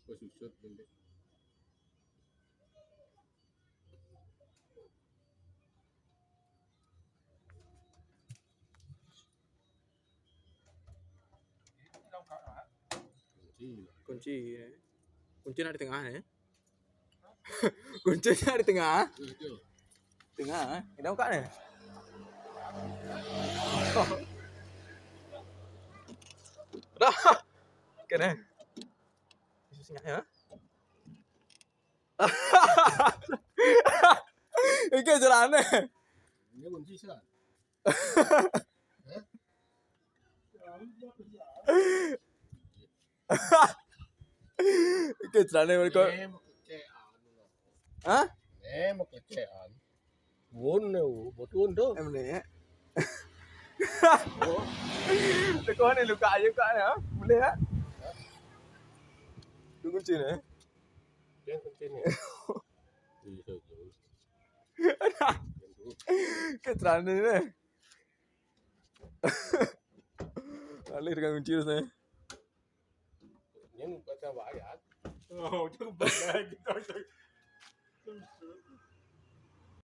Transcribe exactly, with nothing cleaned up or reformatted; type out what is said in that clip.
Wis usut, Ndek. Kunci. Kunci, ya. Kunci nak di tengah, ya. Kuncinya di tengah. Tengah, eh. Kita buka ni. Oh. Dah. Kena. Susah ya. Ini jalan ni. Ini kunci sih. Oke, celana mereka. Eh, mau kecean. Hah? Eh, mau kecean. Won ne, buat won tu. Em ni, ya. Teko ni luka aja kak ni, ha? Boleh, ha? Tu kunci ni. Dia kunci ni. Iya, iya. Ke celana ni. Alih dengan kunci tu saya. Yang baca ayat. Oh, tu baca ayat.